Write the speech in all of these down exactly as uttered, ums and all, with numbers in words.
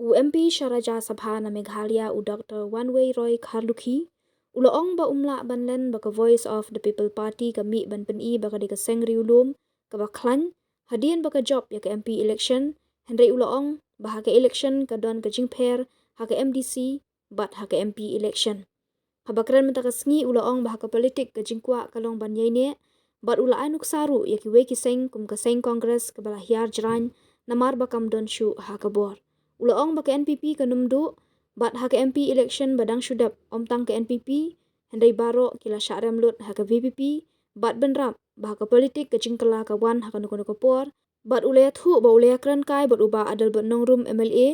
U M P sha Rajya Sabha na Meghalaya, u Doctor Wanwei Roy Kharlukhi, u la ong ba um lah ban len ba ka Voice of the People Party ka mih ban pyni ba ka dei ka seng riewlum kaba khlaiñ hadien ba ka jop ïa ka M P election, hynrei u la ong ba ha ka election ka don ka jingpher ha ka M D C bad ha ka M P election. Haba kren mynta ka sngi u la ong ba ha ka politik ka jingkwah ka long ban ïaineh, bad u la ai nuksa ruh ïa kiwei ki seng kum ka seng Congress kaba la hiar jraiñ namar ba kam don shuh ha ka bor. U la ong ba ka N P P kan ym duh, bad ha ka M P election ba dang shu dep ym tang ka N P P, hynrei baroh ki la shah rem lut ha ka V P P, bad bynrap ba ha ka politik ka jingkylla ka wan ha kano kano ka por, bad u la ïathuh ba u la ïakren kai bad u Bah Adelbert Nongrum M L A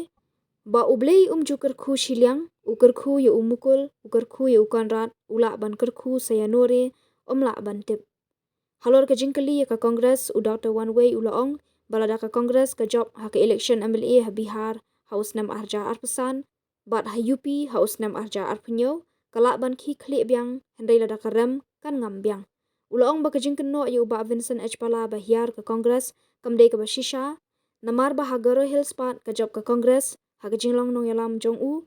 ba U Blei um ju kyrkhu shiliang, u kyrkhu ïa u Mukul, u kyrkhu ïa u Conrad, u lah ban kyrkhu sa ïano re, ym lah ban tip. Halor ka jingkylli ïa ka Congress, u Doctor Wanwei u la ong ba lada ka Congress ka jop ha ka election M L A ha Bihar ha u snem arhajar arphew san bad ha U P ha u snem arhajar arphew hynñiew, ka lah ban khie khlieh biang, hynrei lada ka rem kan ngam biang. U la ong ba ka jingkynnoh ïa u Bah Vincent H Pala ba hiar ka Congress kam dei kaba shisha, namar ba ha Garo Hills pat ka jop ka Congress ha ka jinglong nongïalam jong u,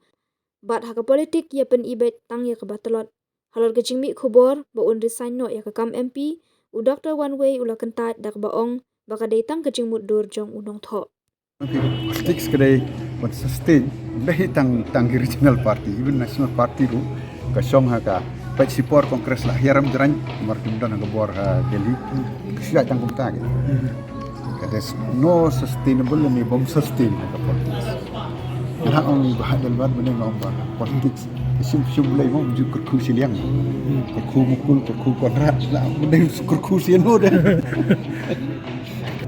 bad ha ka politik ïa pyni beit tang ïa kaba tlot. Halor ka jingmih khubor ba un resign noh ïa ka kam M P, u Doctor Wanwei u la kyntait da kaba ong ba ka dei tang ka jingmutdur jong u nongthoh. Politics ka dei ban sustain, ym dei tang tang ki regional party, even national party ruh ka shong ha ka, peit shipor Congress la hiar rem jraiñ, namar kim don ha ka bor ha Delhi, ka shu ïaid tang kumta ka. Ka, there's no sustainable ne bym sustain ha ka politics. Nga ong ba ha dal bad bane nga ong ba politics ka shim shim lei mo, ju kyrkhu shiliang, kyrkhu Mukul, kyrkhu Conrad, la bane kyrkhu shiliang no de.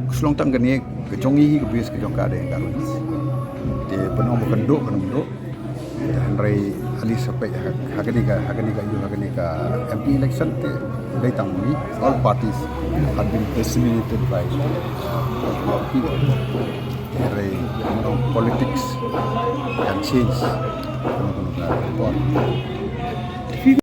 Ka shu long tang kane, ka jong ngi hi ka base ka jong ka dei Garo Hills. Te ban ong ba kan duh, kan ym duh. Te hynrei at least ha peit ha, ha kane ka, ha kane ka ïa, ha kane ka M P election te dei tang ngi, all parties have been decimated by, uh, people. Te hynrei ban ong politics can change kano kano ka por.